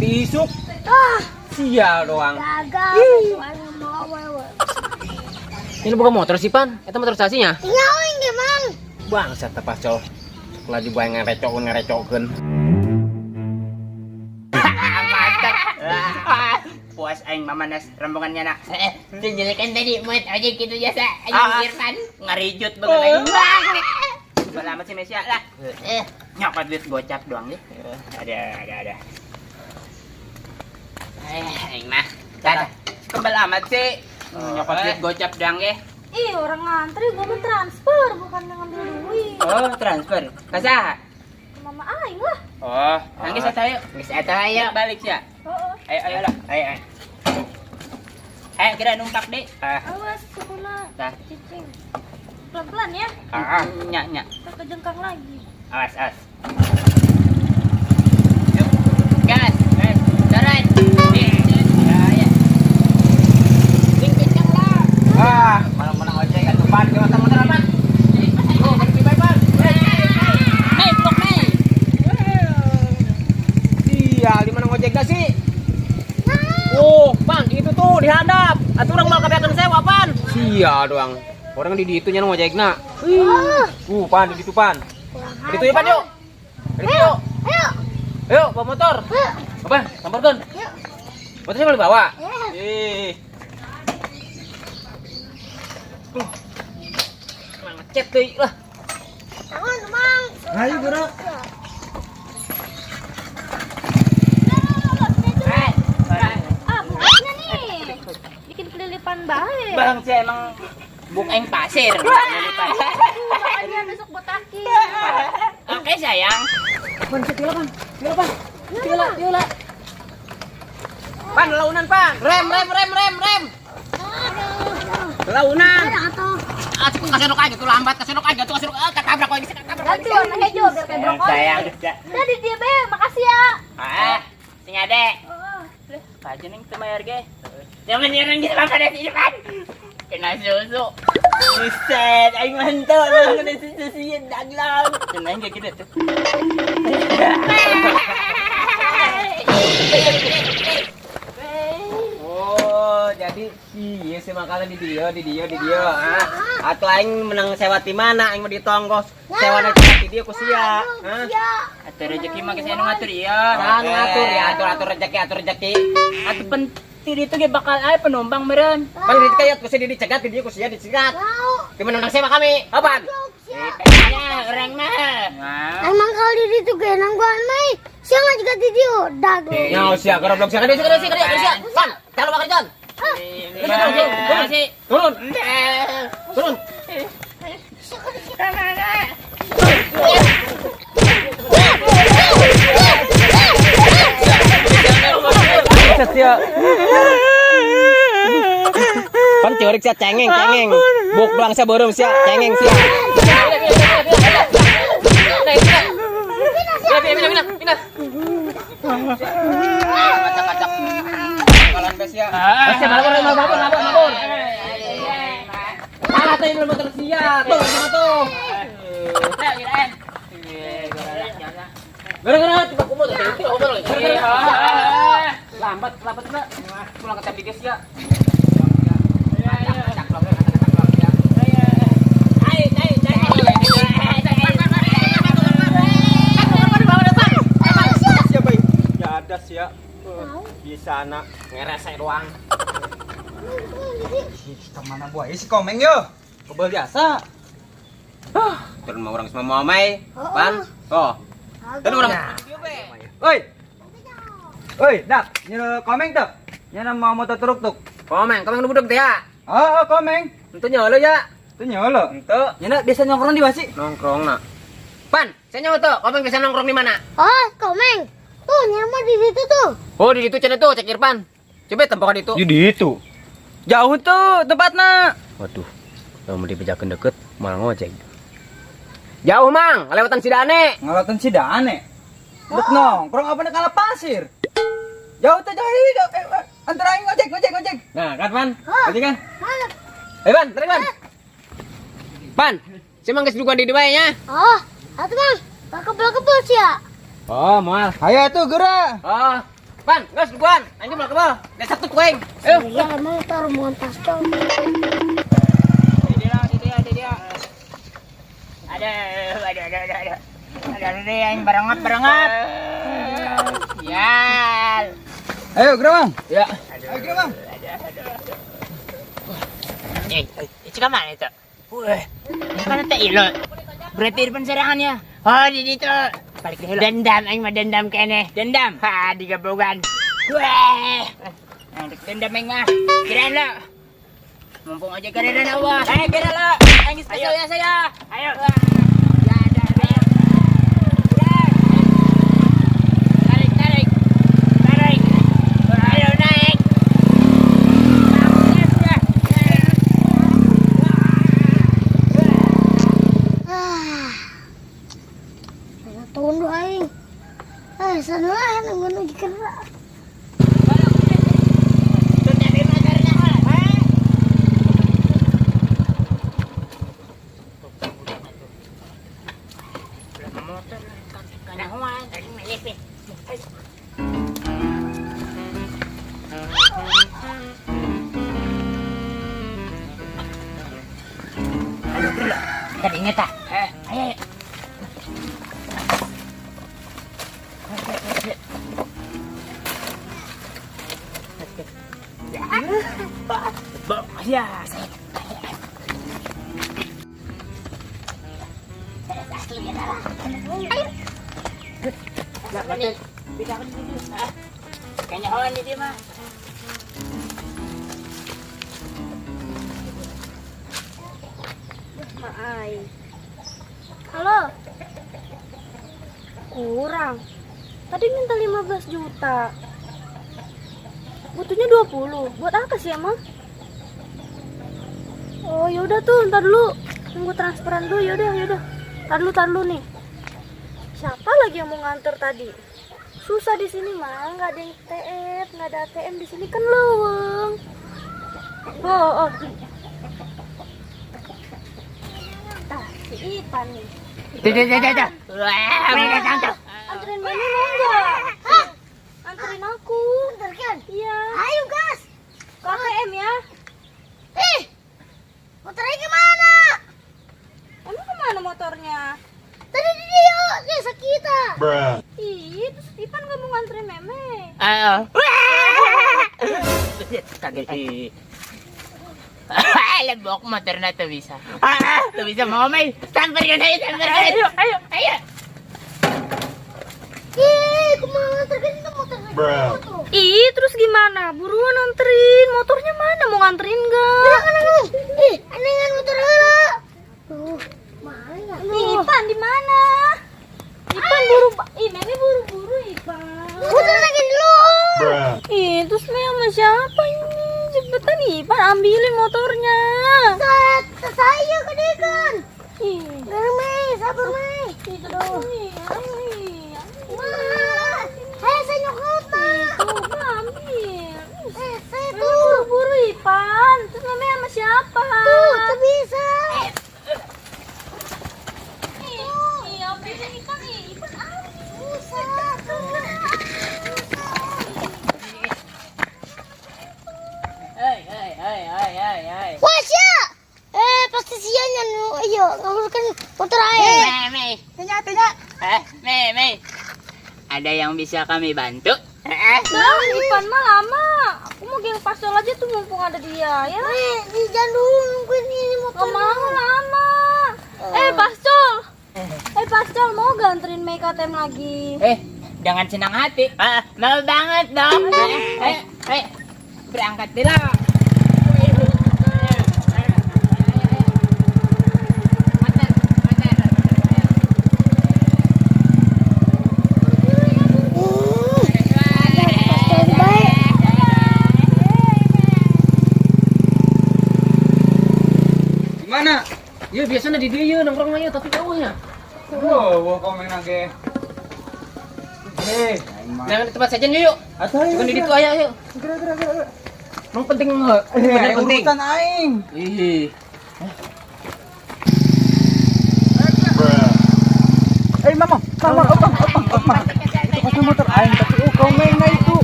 Isuk. Ah, Sial doang. gagal. Aing mau awewe. Ini bukan motor sih, Pan. Itu motor stasinya. Tinggal aing ge, Mang. Bangsat tepas col. Laju bae ngarecokeun ngarecokeun. Mantap. Puas aing mamanas rombongannya nak. Tunjukkan tadi muat ojek gitu biasa. Ah. Anjing Irfan. Ngarijut banget aing. Selamat sih Mesya lah. Nyokot duit gocap doang deh. Ada. Aing mah. Dah. Kebal amat sih. Nyokot duit gocap doang ya. Ih, orang ngantri gua mau transfer bukan ngambil duit. Oh, transfer. Kasa. Ke Mama aing lah. Oh, nangis atuh ayo. Geus atuh ayo. Balik sih ya. Heeh. Ayo ayo lah. Ayo ayo. Ayo kira numpak deh. Ah, Awas sukuna. Dah. Cicing. Pelan-pelan ya. ah, nya nya. Ntar kejengkang lagi. Awas awas. Yuk. Gas. Gas. Turun. Ya ya. Sing kencang lah. Ah, malah menang ojek atuh Pan. Ke motor Pan. Oh, berhenti bae, Pan. Mei, blok mei. Sial, di mana ngojek gak sih? Oh, Pan, itu tuh dihadap. Atuh urang mau kebiakan sewa, Pan. Sial doang. Orang di ditu nya ngojekna. Pan, di ditu, Pan. Di ditu ya, Pan, yuk. Di ditu, yuk. Ayo. Ayo, bawa motor. Ayo. Apa? Samperkeun. Yuk. Motornya boleh bawa? Ya. Ih. Ngecet deui lah. Tangan, Mang. Ayo gerak. Ah, bukanya nih. Bikin kelilipan baik. Bang, saya emang buk aing pasir. Lilipan. Aduh, makanya besok botakin. Oke, sayang. Pan, tila, Pan. Tila, Pan. Tila, tila. Pan, launan, Pan. Rem, rem, rem, rem, rem. Launan. Ada atuh. Ah, cukup kasih aja tuh lambat, kasih aja tuh kasih ah ketabrak lagi, ketabrak. Ganti warna hijau biar kayak brokoli. Sayang. Udah di dia be, makasih ya. Ah, sing ade. Heeh. Kaje ning teu mayar ge. Jangan nyerang gitu pada di depan. Kena susu. Buset, aing mantap lah kena susu sieun daglang. Kena aing kayak gitu tuh. Oh, jadi iya sih makanan di dia, di dia, di dia. Ah, atau aing menang sewa di mana? Aing mau ditonggos. Sewa di dia ku sia. Hah? Ya. Atur rezeki mah geus anu ngatur ieu. Kan ngatur ya, atur atur rezeki, atur rezeki. Atuh penting itu ge bakal aya penumpang meureun. Bang di kayak ku sia dicegat di dia ku sia dicegat. Mau. Di mana menang sewa kami? Apaan? Ya. Ya, orang mah. Nah. Emang kalau di situ ge nangguan mai. Siang aja juga di dia. Dag. Ya sia, goblok sia. Sia, sia, sia, sia. Pan, kalau bakal jalan. Turun, turun, turun. Turun. Turun. Buset sia. Pan ceurik sia cengeng, cengeng. Buk doang sia beureum sia, cengeng sia. Pindah, pindah, pindah, pindah. Acak-acak. Kalan bes sia. Sia malapor, malapor, malapor, malapor. Ah, teh ini motor sia. Tuh, sama tuh. Gara-gara tiba kumpul, tiba kumpul. Lambat, lambat enggak? Pulang ke tepi guys ya. Siapa ini? Ya ada sih ya. Bisa anak ngeresek doang. Kemana buaya si komeng yo? Kebel biasa. Ah, turun mau orang semua mau mai. Pan. Oh. Turun orang. Oi. Oi, dak, nyana komeng tuh. Nyana mau motor truk tuh. Komeng, komeng nu budeg teh ya. Oh, oh komeng. Entu nyolo ya. Tuh nyolo. Entu Nyana biasa nongkrong di mana sih? nongkrong nak. Pan, saya nyawa tuh, komeng bisa nongkrong di mana? Oh, komeng. Tuh, nyama di situ tuh. Oh, di situ cenah tuh, cek Irfan. Coba tempokan itu. Di itu. Jauh tuh tempatnya. Waduh, kalau mau dibejakan deket, malah ngojek. Jauh, Mang, lewatan Sidane. Ngalatan si Dane. Dek nongkrong apa nek kalah pasir? Jauh tuh jauh, jauh. Antara aing ngojek, ngojek, ngojek. Nah, kan, Pan? Hah? Ngojek kan? Mana? Eh, Pan, tarik, Pan. Pan, si Mang geus dugaan di bae nya. Oh, atuh Mang. Bakal kebel sih ya. Oh, moal. Ayo tuh gerak. Oh. Pan, gas duguan. Aing moal kebal. Geus satu ku aing. Ayo. Iya, emang taruh rombongan pascol. Dia, dia, dia, dia. Aduh, aduh, aduh, aduh, aduh. Aduh, aduh, aing barengat, barengat. Sial. Ayo, gerbang. Ya. Ayo, gerbang. Eh, itu ke mana itu? Wah, mana tak ilo? Berarti depan serangannya. Oh, di situ. Balik deh. Dendam, aing mah dendam kene. Dendam. Ha, digebogan. Wah. Dendam aing mah. Kirain lo. Mumpung aja keren Allah. Eh, kira lo. Aing spesial ya saya. Ayo. Ya, ada, ayo. Tarik, tarik. Tarik. Ayo naik. Ah. Saya tunduh aing. Eh, sana lah nunggu lagi gerak. Ingat tak? Ayo, ayo. Ya, Kayaknya hewan di dia mah. Maai. Halo. Kurang. Tadi minta 15 juta. Butuhnya 20. Buat apa sih emang? Oh, yaudah tuh, ntar dulu. Tunggu transferan dulu, yaudah, yaudah. Ntar dulu nih. Siapa lagi yang mau nganter tadi? Susah di sini mah, nggak ada yang TF, nggak ada ATM di sini kan lowong. Oh, oh. Tah, si Ipan nih. Tuh, tuh, tuh, tuh. Wah, mereka tangkap. Anterin Mami mau nggak? Hah? Anterin aku. Antarkan. Iya. Ayo, gas. Ke ATM ya. Eh, motornya gimana? Emang kemana motornya? Tadi di dia, desa kita. Ih, terus Ipan nggak mau nganterin Meme. Ayo. Kaget. Lebok motor na tuh bisa. Tuh bisa mau main. Samperin ayo, samperin. Ayo, ayo, ayo. Ih, kumaha nganterkan itu motor tuh. Ih, terus gimana? Buruan anterin. Motornya mana? Mau nganterin nggak? Ih, anehkan motor heula. Tuh, mana? Ih, Ipan di mana? Ipan buru, ih Meme buru-buru Ipan. Motor lagi dulu. Ih, terus Meme sama siapa ini? Cepetan Ipan ambilin motornya. Saya kedekan. Ih, Gara Mei, sabar Mei. itu dong. Ih, ayo, ih, ambil. Wah, saya saya nyokot Mak. Tuh, ambil. Eh, saya Meme tuh. buru-buru Ipan. Terus Meme sama siapa? Tuh, tak bisa. Ih, ambilin Ipan, ih. Ipan ambil. Susah, tuh. Hei, hei, hei, hei, hei, hei. Wah, sia. Eh, pasti sianya nu, ayo nguruskan motor aing. Mei, Mei. Tanya, tanya. Eh, Mei, Mei. Ada yang bisa kami bantu? Eh, Bang, Ipan mah lama. Aku mau geng pastel aja tuh mumpung ada dia ya. Eh, di jangan dulu nungguin ini motor. Gak mau lama. Eh, Pascol. Eh, Pascol mau gak anterin Mei ke ATM lagi? eh, jangan senang hati. Ah, mau banget dong. Eh, eh, berangkat dulu. Motor, motor. Pastor baik. Gimana? Iya, biasanya di dia ya nongkrong aja tapi jauh ya. Wow, wah komen lagi. Eh, Jangan di tempat saja yuk. Atau Bukan di situ ayo ayo. Gerak, gerak, gerak. Emang penting enggak? Eh, Bener penting. urusan aing. Ih. Eh, mama, mama, opang, opang, opang. Itu pasal motor aing, tapi oh, komen na itu.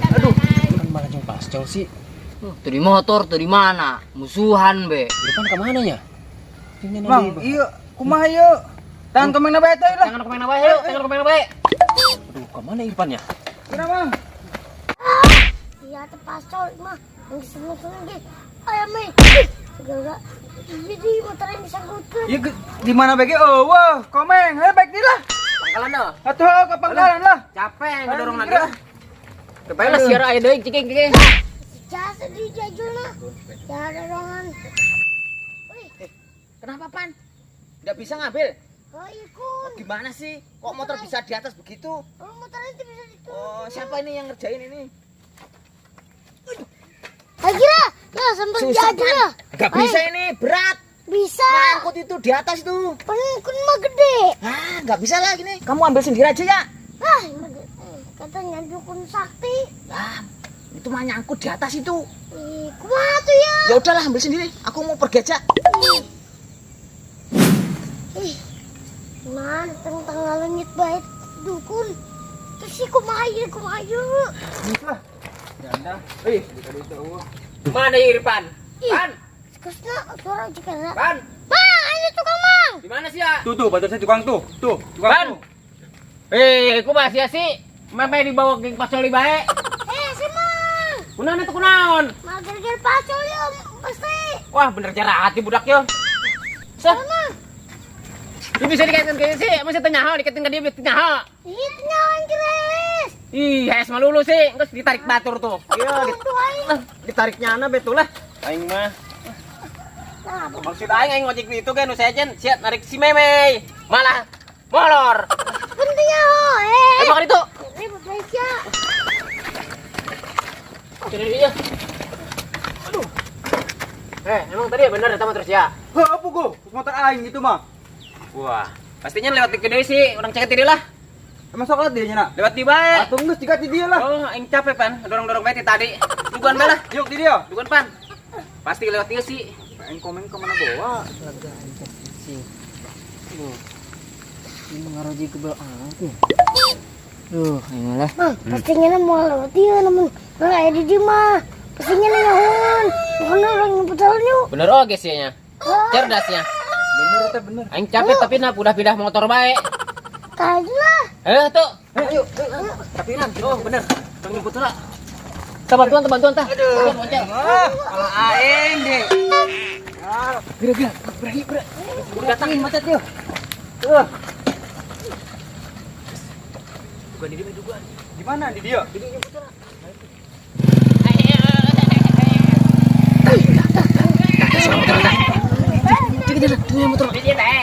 Nongkrong sih. Tuh di motor, tuh di mana? Musuhan be. Irfan kemana ya? Mang, iya, kumaha ieu? Tangan komeng na bae teh lah. Tangan komeng na bae, yuk. Tangan komeng na bae. Aduh, kemana Irfan ya? Kira, Mang. Iya, tepasol mah. Yang seneng-seneng ge. Ayam mah. Segala jadi motor yang disangkutkeun. Iya, di mana bae ge? Oh, wah, komeng. Hayo baik lah. Pangkalan dah. Atuh ke pangkalan lah. Capek ngedorong lagi. Geura. Kebae lah siara aya deui cicing cicing. Jasa di jajulna. Ya dorongan. Wih, Kenapa, Pan? Nggak bisa ngambil? oh ikut. Gimana sih? Kok motor bisa di atas begitu? Oh, motornya itu bisa diturun. Oh, siapa ini yang ngerjain ini? Lagi lah, ya sampai Susah, jajul lah. Nggak bisa ini, berat. Bisa. Angkut itu di atas itu. Kun mah gede. Ah, nggak bisa lah gini. Kamu ambil sendiri aja ya. Ah, emang gede. Katanya dukun sakti. Lah, itu mah nyangkut di atas itu. Ih, kumaha tuh ya? Ya udahlah, ambil sendiri. Aku mau pergi aja. Ih, man, tentang leungit baik dukun. Terus sih kumaha ieu, kumaha ieu. Lah. Janda. Ih, di itu eueuh. Mana Irfan? Pan, Kusna suara jika lah. Pan. Mang, ini tukang mang. Di mana sih ya? Tuh tuh, batur saya tukang tuh. Tuh, tukang Pan. tuh. Eh, kumaha sia sih? Memeh dibawa geng pasoli bae. Eh, si mang. Kunaon itu kunaon? Mal gara-gara pacul ya, pasti. Wah, bener jarah hati budak yo. Sah. Mang, Ini bisa dikaitkan ke sih, masih tanya nyaho, dikaitkan ke dia bisa nyaho. itu nyawa keres. Ih, hes melulu sih, terus ditarik batur tuh. Iya, Tuh aing. ditarik nyana betul lah. Aing mah. Nah, Maksud aing aing ngojek di itu kan nu sejen, siap narik si Meme. Malah molor. pentingnya ho, eh. Eh, makan itu. Ribut aja. Cari dia. Aduh. Eh, emang tadi ya bener eta mah terus ya? Heuh, apa go? Motor aing gitu mah. Wah, pastinya lewat di gede sih, orang ceket dia lah. Emang sok dia nya nak. Lewat di bae. Atuh geus jiga di dia lah. Oh, aing capek pan, dorong-dorong bae ti tadi. Duguan bae lah, Yuk di dia. duguan pan. Pasti lewat dia sih. Aing komeng ke mana bawa? Ini mengaruhi ke belakang. Duh, ini lah. Mang, pastinya mau lewat dia namun orang aya di dieu mah. Pastinya nyahoan. Bukan orang yang betul yuk. Bener oge sih nya. Cerdasnya. Bener teh bener. Aing capek tapi nah udah pindah motor bae. Tadi lah. Eh, tuh. Eh, ayo, ayo. Kapiran. Oh, bener. Tong nyebut lah. Tah bantuan, tah bantuan tah. Aduh. Ah, kalau aing deh. Geura-geura, berani, berani. Udah datang Macet yuk. Tuh, Duguan di dia, duguan. di mana di dia? Di nyebut lah. Dia be.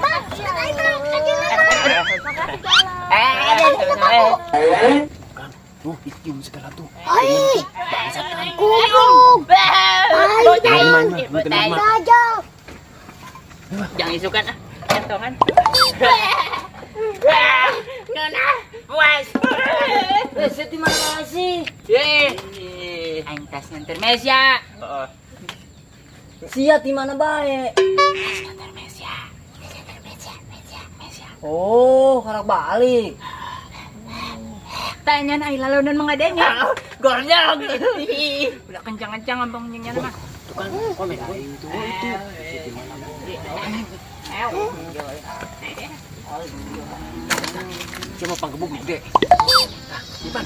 Mang, aing mah kajul lah. Eh, Tuh, ieu segala tuh. Ai. Goblok. Ai, dajal. Jangan isukan ah. Jantungan. Nona, puas. Eh, di mana sih? Ye. Aing tas nganter Mesya. Heeh. Sia di mana bae? Tas nganter Mesya. Nganter Mesya, Mesya, Mesya. Oh, karak balik. Tanya ai lalonan mga denya. Gornyong. Udah kencang-kencang abang nya mah. Tukang komen itu itu. Cuma panggebuk gede. Ipan.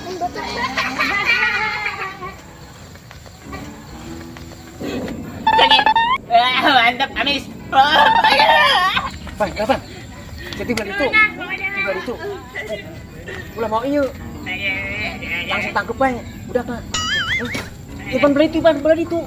Mantap, amis. Pan, kapan? Jadi beli itu. Beli itu. Ulah mau iya. Langsung tangkep bae. Udah, Pak. Ipan beli itu, Ipan beli itu.